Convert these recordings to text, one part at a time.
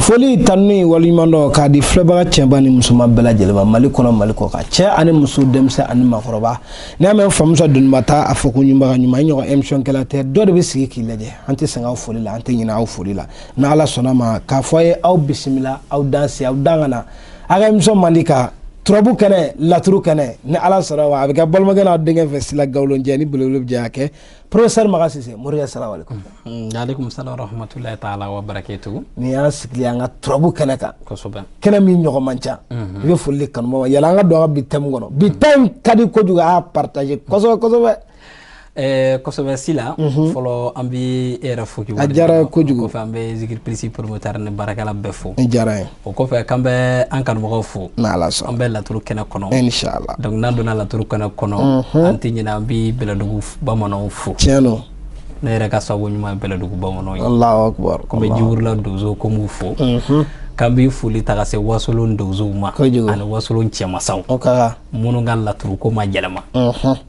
Foli, tanu ni waleɲumandɔn k'a di filɛbaga cɛba ni musoman bɛɛ lajɛlen ma, Mali kɔnɔ, Mali kɔ kan, cɛ ani muso, denmisɛn ani maakɔrɔba. N'i y'a mɛn Famusa Doniba ta a fɔ ko ɲumanbaga ɲuman, i ɲɔgɔn émission kɛla tɛ, dɔ de bɛ sigi k'i lajɛ. An tɛ sɛgɛn aw foli la, an tɛ ɲinɛ aw foli la. N'Ala sɔnna ma, k'a fɔ a ye aw bisimila, aw danse, aw dan ka na a ka émission mandi ka turabu kɛnɛ, laturu kɛnɛ. Ni Ala sɔnna ma, a bɛ kɛ balimakɛ n'aw denkɛ fɛ, Sila Gawulonjɛ ni belebele bɛ jɛ a kɛ. Professeur Makan Sise Morikɛ, salamu aleykum. Aleykum salam rahmatulahi taala wa barakatuhu. Nin y'an sigilen an ka turabu kɛnɛ kan. Kosɛbɛ. Kɛnɛ min ɲɔgɔn man ca. I bɛ foli di kanubaw ma. Yala an ka don an ka bi thème kɔnɔ. Bi ta in ka di kojugu, a y'a partager kosɛbɛ kosɛbɛ. Kosɛbɛ Sila, fɔlɔ an bɛ e yɛrɛ fo k'i A diyara n ye kojugu. O kɔfɛ, an bɛ Zikiri Plus promoteur ni baarakɛla bɛɛ fo. Ni diyara n ye. O kɔfɛ, k'an bɛ an kanubagaw fo. N'Ala sɔnna. An bɛ laturu kɛnɛ kɔnɔ. Inshallah. Donc n'an donna laturu kɛnɛ kɔnɔ, an tɛ ɲinɛ, an bɛ Bɛlɛdugu bamananw fo. Tiɲɛ don. Ne yɛrɛ ka sababu ɲuman ye Bɛlɛdugu bamananw ye. Allahu akbar. Ko n bɛ Jiwurula donso, ko n b'u fo. K'an bɛ foli ta ka se Wasolon donsow ma. Kojugu. Ani Wasolon cɛmasaw. O ka kan. Minnu ka laturu ko ma yɛlɛma.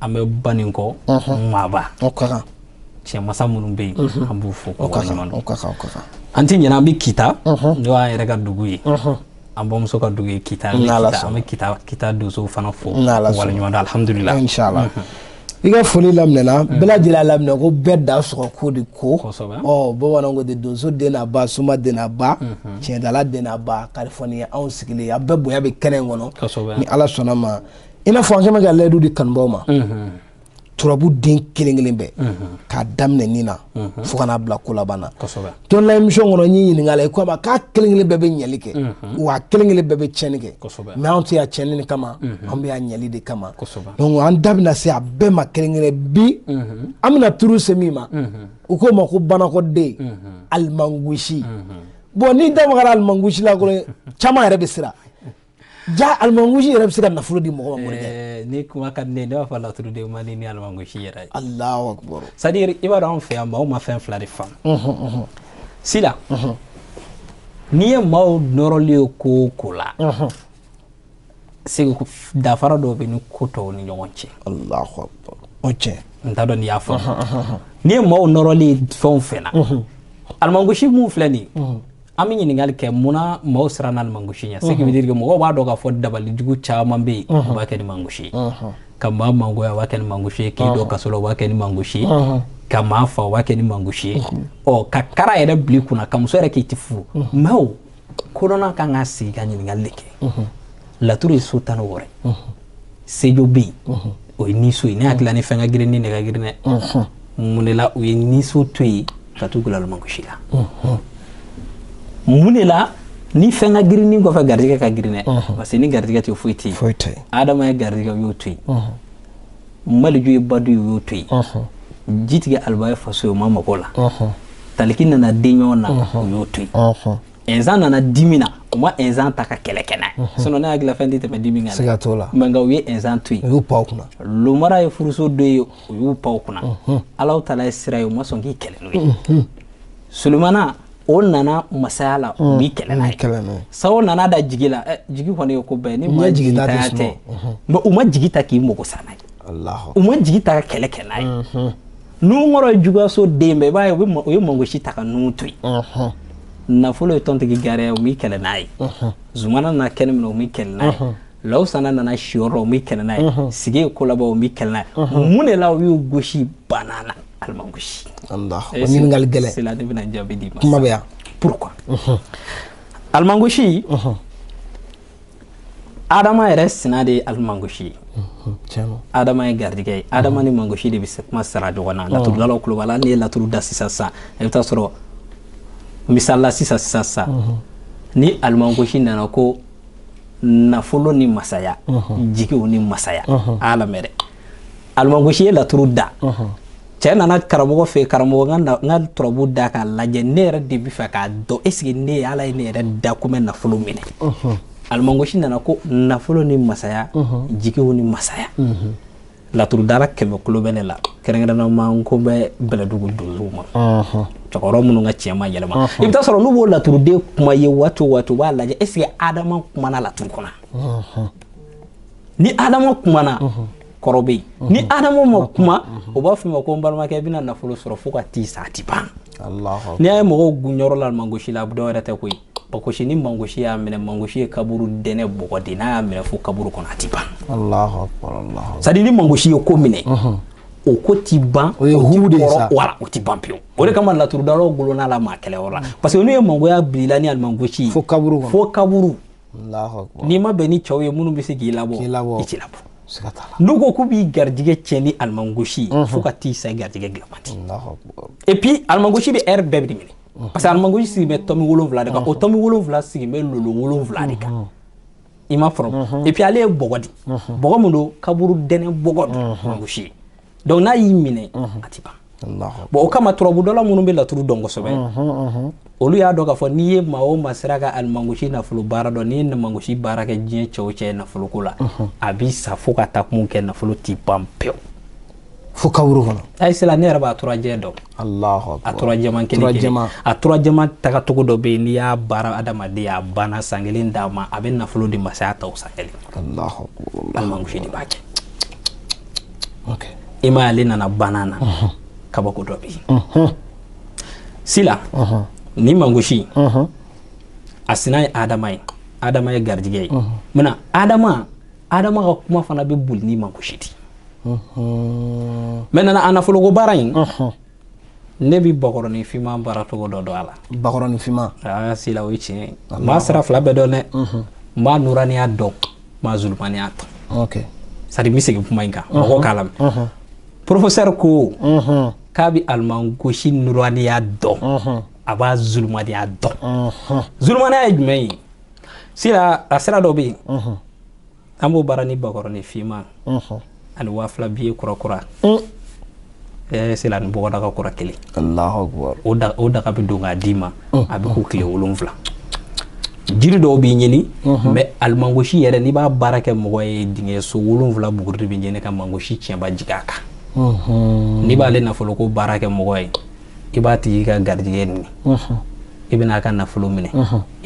An bɛ Baninkɔ maaba. O ka kan. Cɛmasa minnu bɛ yen, an b'u fo O k'u ka kan. waleɲuman dɔn. O ka kan, o ka kan. An tɛ ɲinɛ, an bɛ Kita, n'o y'an yɛrɛ ka dugu ye, an bamuso ka dugu ye Kita. An bɛ N'Ala Kita, sɔnna. an bɛ Kita donsow fana fo N'Ala k'u sɔnna. waleɲuman dɔn, alhamdulilah. Inshallah. I ka foli laminɛna, bɛɛ lajɛlen y'a laminɛ ko bɛɛ da sɔgɔ ko de ko. Kosɛbɛ. Ɔ, bamananw ko ten, donso den n'a ba, suma den n'a ba, tiɲɛdala den n'a ba, kalifɔni ye anw sigilen, a bɛɛ bonya bɛ kɛnɛ in kɔnɔ. Kosɛbɛ. Ni Ala sɔnna ma, i n'a fɔ an kɛn bɛ ka layidu di kanubaw ma, turabu den kelen kelen bɛɛ, k'a daminɛ nin na fo ka n'a bila ko laban na. Kosɛbɛ. Don la émission kɔnɔ, n y'i ɲininka a la, i ko a ma k'a kelen kelen bɛɛ bɛ ɲɛli kɛ, wa a kelen kelen bɛɛ bɛ tiɲɛni kɛ. Kosɛbɛ. Mais anw tɛ yan tiɲɛni de kama, an bɛ yan ɲɛli de kama. Kosɛbɛ. Donc an da bɛna se a bɛɛ ma kelen kelen. Bi an bɛna turu se min ma, u k'o ma ko banakɔden alimangosi. Bon, n'i da magara alimangosi la kɔni, caman yɛrɛ bɛ siran. Ja alimangosi yɛrɛ bɛ se ka nafolo di mɔgɔ ma, Morikɛ? Ni kuma ka di ne ye, ne b'a fɔ laturuden man di ni alimangosi yɛrɛ ye. Allahu akbar. C'est à dire, i b'a dɔn, anw fɛ yan, maaw ma fɛn fila de faamu. Sila, n'i ye maaw nɔrɔlen ye ko o ko la, segu dafara dɔw bɛ ni ko tɔw ni ɲɔgɔn cɛ. Allahu akbar, o tiɲɛ. N t'a dɔn n'i y'a faamu. N'i ye maaw nɔrɔlen ye fɛn o fɛn na, alimangosi mun filɛ nin ye, an bɛ ɲininkali kɛ: munna maaw siranna alimangosi ɲɛ? Ce qui veut dire que mɔgɔw b'a dɔn k'a fɔ dabalijugu caman bɛ yen, u b'a kɛ ni mangosi ye. Ka maa mangoya, u b'a kɛ ni mangosi ye. K'i don kaso la, u b'a kɛ ni mangosi ye. Ka maa fa, u b'a kɛ ni mangosi ye. Ɔ, ka kara yɛrɛ bila i kunna, ka muso yɛrɛ k'i ti furu. Mais o kodɔnna kan ka sigi ka ɲininkali de kɛ. Laturu ye so 16 ye. Sejo bɛ yen, o ye niso ye. Ne hakili la, ni fɛn ka girin ni ne ka girin dɛ, mun de la u ye niso to yen ka t'u bila alimangosi la? Mun de la ni fɛn ka girin ni kɔfɛ, garijɛgɛ ka girin dɛ? Parce que ni garijɛgɛ tɛ, foyi tɛ yen. Foyi tɛ yen. Adama ye garijɛgɛ, u y'o to yen. Maliju ye badu ye, u y'o to yen. Jitigi aliba ye faso ye, u ma mago la. Taliki nana den ɲɔgɔn na, u y'o to yen. Ɛnzan nana dimi na, u ma ɛnzan ta ka kɛlɛ kɛ n'a ye. Sinon ne hakili la, fɛn tɛ tɛmɛ dimi kan dɛ. Siga t'o la. Mais nka u ye ɛnzan to yen. U y'u pan o kunna. Lomara ye furuso dɔ ye, u y'u pan o kunna. Alaw tala ye sira ye, u ma sɔn k'i kɛlɛ n'o ye. Sulemana o nana masaya la, u b'i kɛlɛ n'a ye. Kɛlɛ n'o ye. Sawo nana da jigi la, jigi kɔni ye ko bɛɛ ye ni N maa ye jigi ta jigitanya tɛ tɛ. sunɔgɔ. Mais u ma jigi ta k'i mago sa n'a ye. Allahu. U ma jigi ta ka kɛlɛ kɛ n'a ye. Nuhun ye juguyaso den bɛɛ, i b'a ye, u bɛ u ye mangosi ta ka nuhun to yen. Nafolo ye tɔntigi gariya ye, u m'i kɛlɛ n'a ye. Zumana nana kɛnɛ minɛ, u m'i kɛlɛ n'a ye. Lawusana nana siyɔrɔ, u m'i kɛlɛ n'a ye. Sigi ye ko laban, u m'i kɛlɛ n'a ye. Mun de la u y'u gosi banna na alimangosi? Allahu, o ɲininkali gɛlɛn. Sila, ne bɛna jaabi d'i ma. Kuma bɛ yan. Pourquoi alimangosi? Adama yɛrɛ sina de ye alimangosi ye. Tiɲɛ don. Adama ye garijɛgɛ ye. Adama ni mangosi de bɛ se kuma sara ɲɔgɔn na. Laturudalaw kulo b'a la. Hali n'i ye laturu da sisan sisan, i bɛ taa sɔrɔ, misali la, sisan sisan sisan, ni alimangosi nana ko nafolo ni masaya, jigiw ni masaya, a lamɛn dɛ. Alimangosi ye laturu da, cɛ nana karamɔgɔ fɛ yen: "Karamɔgɔ, n ka turabu da k'a lajɛ, ne yɛrɛ de bɛ fɛ k'a dɔn, est ce que ne ye Ala ye ne yɛrɛ da ko n bɛ nafolo minɛ?" Alimangosi nana ko nafolo ni masaya, jigiw ni masaya. Laturudala 100 kulo bɛ ne la, kɛrɛnkɛrɛnnama n ko bɛ Bɛlɛdugu donsow ma, cɛkɔrɔba minnu ka tiɲɛ ma yɛlɛma. I bɛ taa sɔrɔ n'u b'o laturuden kuma ye waati o waati, u b'a lajɛ est ce que Adama kumana laturu kɔnɔ. Ni Adama kumana, kɔrɔ bɛ yen. Ni Adama ma kuma, o b'a fɔ i ma ko n balimakɛ, i bɛna nafolo sɔrɔ fo ka t'i sa, a ti ban. Allahu. N'i y'a ye mɔgɔw gun yɔrɔ la mangosi la, dɔw yɛrɛ tɛ koyi. Bakosi ni mangosi y'a minɛ, mangosi ye kaburu dɛnɛ bɔgɔ de, n'a y'a minɛ fo kaburu kɔnɔ, a ti ban. Allahu akbar, Allahu akbar. C'est à dire ni mangosi ye ko minɛ, o ko ti ban. O ye hubu de ye sa. Wala, o ti ban pewu. O de kama laturudalaw golonna la maa kɛlɛyɔrɔ la, parce que n'u ye mangoya bilila ni alimangosi ye fo kaburu kɔnɔ, fo kaburu. Allahu akbar. N'i ma bɛn ni cɛw ye minnu bɛ se k'i labɔ, K'i labɔ. i t'i labɔ. Siga t'a la. N'u ko k'u b'i garijɛgɛ tiɲɛ ni alimangosi ye, fo ka t'i sa, i garijɛgɛ dilan man di. Allahu akbar. Et puis alimangosi bɛ heure bɛɛ de minɛ, parce que alimangosi sigi bɛ tɔmi 7 de kan. O tɔmi 7 sigi bɛ lolo 7 de kan, i ma faamu? Et puis ale ye bɔgɔ de, bɔgɔ min don, kaburu dɛnɛ bɔgɔ don mangosi ye. Donc n'a y'i minɛ, a ti ban. Allahu akbar. Bon, o kama turabudɔla minnu bɛ laturu dɔn kosɛbɛ, olu y'a dɔn k'a fɔ n'i ye maa o maa sera ka alimangosi nafolo baara dɔn, n'i ye mangosi baara kɛ diɲɛ cɛ o cɛ ye nafoloko la, a b'i sa fo ka taa kun kɛ, nafolo ti ban pewu. Fo kaburu kɔnɔ. Ayi, sila, ne yɛrɛ b'a turajɛ dɔn. Allahu A akbar. tura jɛman kelen Tura kelen. jɛman. A tura jɛman tagacogo dɔ bɛ yen, n'i y'a baara adamaden, a banna, san kelen d'a ma, a bɛ nafolo di masaya ta o san kelen. Allahu akbar. Alimangosi de b'a kɛ. Ok. I ma ye, ale nana banna na, kabako dɔ bɛ yen sila. Ni mangosi, a sina ye adama ye, adama ye garijɛgɛ ye. Maintenant adama ka kuma fana bɛ boli ni mangosi di. Maintenant a nafoloko baara in, ne bi bakɔrɔnin finman baara cogo dɔ dɔn a la. Bakɔrɔnin finman. Aa, sila, o ye tiɲɛ ye. N b'a sira fila bɛɛ dɔn dɛ. N b'a nuraniya dɔn, n b'a zulumaniya dɔn. C'est à dire n bɛ segin kuma in kan, mɔgɔw k'a lamɛn. Professeur ko k'a bɛ alimangosi nuraniya dɔn, a b'a zulumaniya dɔn. Zulumaniya ye jumɛn ye? Sila, a sira dɔ bɛ yen, an b'o baara ni bakɔrɔnin finman ani 2000 biye kura kura. Sila, ni bɔgɔdaga kura kelen. Allahu akbar. O daga bɛ don k'a d'i ma, a bɛ k'o tile 7. Jiri dɔw b'i ɲini, mais alimangosi yɛrɛ, n'i b'a baara kɛ mɔgɔ ye, dingɛ so 7 buguri de bɛ ɲini ka mangosi tiɲɛba jigin a kan. N'i b'ale nafoloko baara kɛ mɔgɔ ye, i b'a tigi ka garijɛgɛ ɲini, i bɛna a ka nafolo minɛ,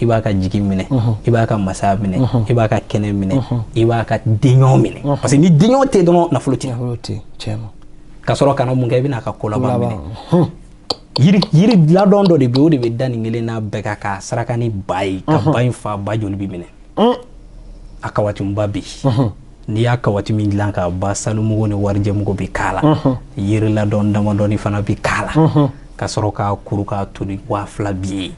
i b'a ka jigi minɛ, i b'a ka masaya minɛ, i b'a ka kɛnɛ minɛ, i b'a ka denɲɔgɔn minɛ, parce que ni denɲɔgɔn tɛ dɔrɔn, nafolo tɛ. Nafolo tɛ, tiɲɛ don. Ka sɔrɔ ka na mun kɛ? I bɛna a ka kolaban minɛ. Yiri ladɔn dɔ de bɛ yen, o de bɛ da nin kelen n'a bɛɛ kan k'a saraka ni ba ye, ka ba in fa, ba joli bɛ minɛ. A kawatimuba bɛ yen, n'i y'a kawati min dilan k'a ba, sanumugu ni warijɛmugu bɛ k'a la, yiri ladɔn damadɔni fana bɛ k'a la, ka sɔrɔ k'a kuru k'a toni 2000 biye ye.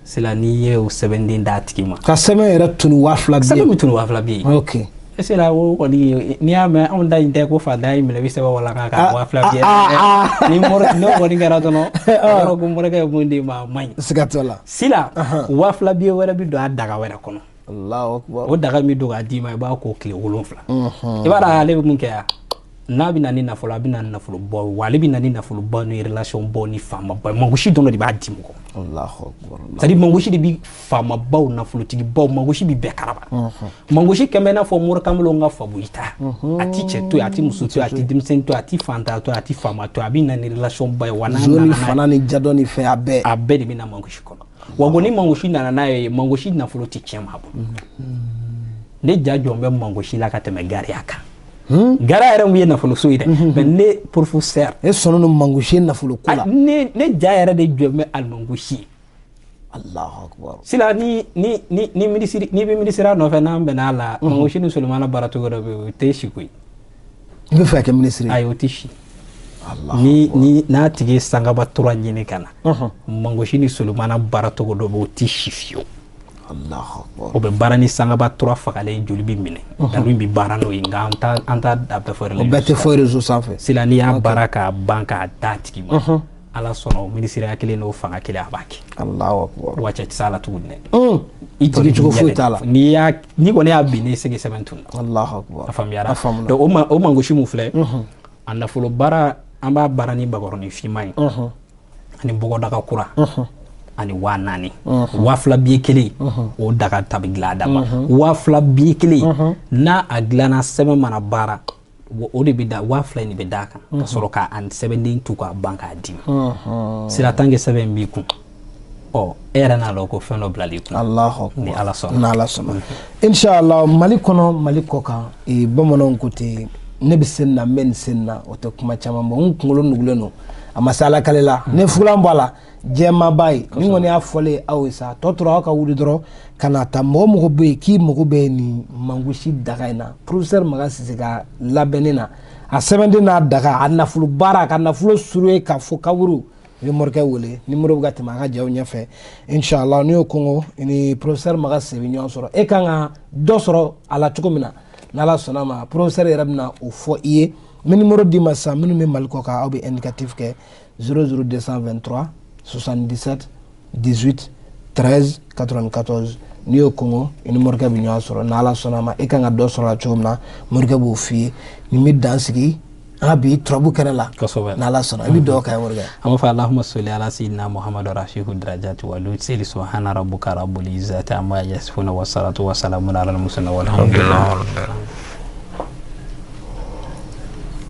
Sila, n'i ye o sɛbɛnden d'a tigi ma, Ka sɛbɛn yɛrɛ tunu 2000 biye. Sɛbɛn bɛ tunu 2000 biye. Sila, o kɔni, n'i y'a mɛn anw da in tɛ ko fantanya y'i minɛ, i bɛ sɛbɛn walaka ka 2000 biye. Ni mɔrɔ n'o kɔni kɛra dɔrɔn, yɔrɔ ko morikɛ ye mun d'i ma, a man ɲi. Siga t'o la. Sila, 2000 biye wɛrɛ bɛ don a daga wɛrɛ kɔnɔ. Allahu akbar. O daga min don k'a d'i ma, i b'a ko tile 7. I b'a dɔn ale bɛ mun kɛ yan? N'a bɛ na ni nafolo, a bɛ na ni nafolo bɔ wa, ale bɛ na ni nafolo ba ni relation baw ni faamaba. Mangosi dɔrɔn de b'a di mɔgɔ ma. Allahu akbar. C'est à dire mangosi de bi faamabaw, nafolotigibaw, mangosi bi bɛɛ karaba. Mangosi kɛn bɛ i n'a fɔ morikamelo ka faboyita. A ti cɛ to yen, a ti muso to yen, a ti denmisɛnnin to yen, a ti fantan to yen, a ti faama to yen. A bɛ na ni relation ba ye wa n'a Zo ni nana n'a ye, fana ni jadɔ ni fɛn, a bɛɛ. A bɛɛ de bɛ na mangosi kɔnɔ. Wa ko ni mangosi nana n'a ye, mangosi nafolo ti tiɲɛ maa bolo. Ne ja jɔn bɛ mangosi la ka tɛmɛ gariya kan. Gariya yɛrɛ mun ye nafolo so ye dɛ, mais ne professeur, E sɔnnen don mangosi ye nafolo ko la. Ne ja yɛrɛ de jɔ bɛ alimangosi ye. Allahu akbar. Sila, ni minisiri, n'i bɛ minisiriya nɔfɛ, n'an bɛn'a la, mangosi ni Solomana baara cogo dɔ bɛ yen, o tɛ si koyi. I bɛ fɛ ka kɛ minisiri ye? Ayi, o tɛ si. Allah. Ni n'a tigi ye sangaba tura ɲini ka na, mangosi ni Solomana baara cogo dɔ bɛ yen, o tɛ si fiyewu. Allahu akbar. O bɛ baara ni sangaba tura fagalen, joli bɛ minɛ, dalu bɛ baara n'o ye, nka an t'a a bɛɛ fɔ. O bɛɛ tɛ fɔ réseau sanfɛ. Sila, n'i y'a baara k'a ban k'a d'a tigi ma, Ala sɔnna, o minisiriya kelen n'o fanga kelen, a b'a kɛ. Allahu akbar. Wa cɛ tɛ s'a la tuguni dɛ. I jigi cogo foyi t'a la. N'i kɔni y'a bin, ne segi sɛbɛn tun. Allahu akbar. A faamuyara? A faamuna. Donc o mangosi mun filɛ, a nafolo baara, an b'a baara ni bakɔrɔnin finman ye ani bɔgɔdaga kura ani 4000, 2000 biye kelen, o daga ta bɛ dilan a dama. 2000 biye kelen, n'a a dilanna, sɛbɛn mana baara, o de bɛ da, 2000 in de bɛ d'a kan, ka sɔrɔ k'a sɛbɛnden tu k'a ban k'a d'i ma. Sira tan kɛ sɛbɛn b'i kun, ɔ, e yɛrɛ n'a dɔn ko fɛn dɔ bilala i kun. Allahu akbar. Ni Ala sɔnna. Ni Ala sɔnna. Inshallah, Mali kɔnɔ, Mali kɔ kan, bamananw ko ten, ne bɛ se nin na, n bɛ nin se nin na, o tɛ kuma caman bɔ. N kunkolo nugulen don. A ma se ala kale la, ni fugulan bɔ a la, jɛmaba ye. Nin kɔni y'a fɔlen aw ye sa, tɔ tora aw ka wuli dɔrɔn ka na ta. Mɔgɔ mɔgɔ bɛ yen k'i mago bɛ nin mangosi daga in na, professeur Makan Sise ka labɛnni na, a sɛbɛnden n'a daga, a nafolo baara, a ka nafolo suruye k'a fɔ kaburu, i bɛ morikɛ wele, numéro bɛ ka tɛmɛ a ka jaw ɲɛfɛ. Inshallah, n'i y'o kɔngɔ, i ni professeur Makan Sise bɛ ɲɔgɔn sɔrɔ. E kan ka dɔ sɔrɔ a la cogo min na, n'Ala sɔnna ma, professeur yɛrɛ bɛna o fɔ i ye. N bɛ numéro d'i ma sisan. Minnu bɛ Mali kɔ kan, aw bɛ indicatif kɛ 00223 77 18 13 94. N'i y'o kɔngɔ, i ni morikɛ bɛ ɲɔgɔn sɔrɔ. N'Ala sɔnna ma, e kan ka dɔ sɔrɔ a la cogo min na, morikɛ b'o f'i ye. Nin bɛ dan sigi an ka bi turabu kɛnɛ la. N'Ala sɔnna, i bɛ dugawu kɛ morikɛ. An b'a fɔ allahumma salli ala sayyidina Muhammad rashihu darajati wa seli subhana rabbuka rabbul izzati amma yasifuna wa salatu wa salamun ala al mursalin walhamdulillah.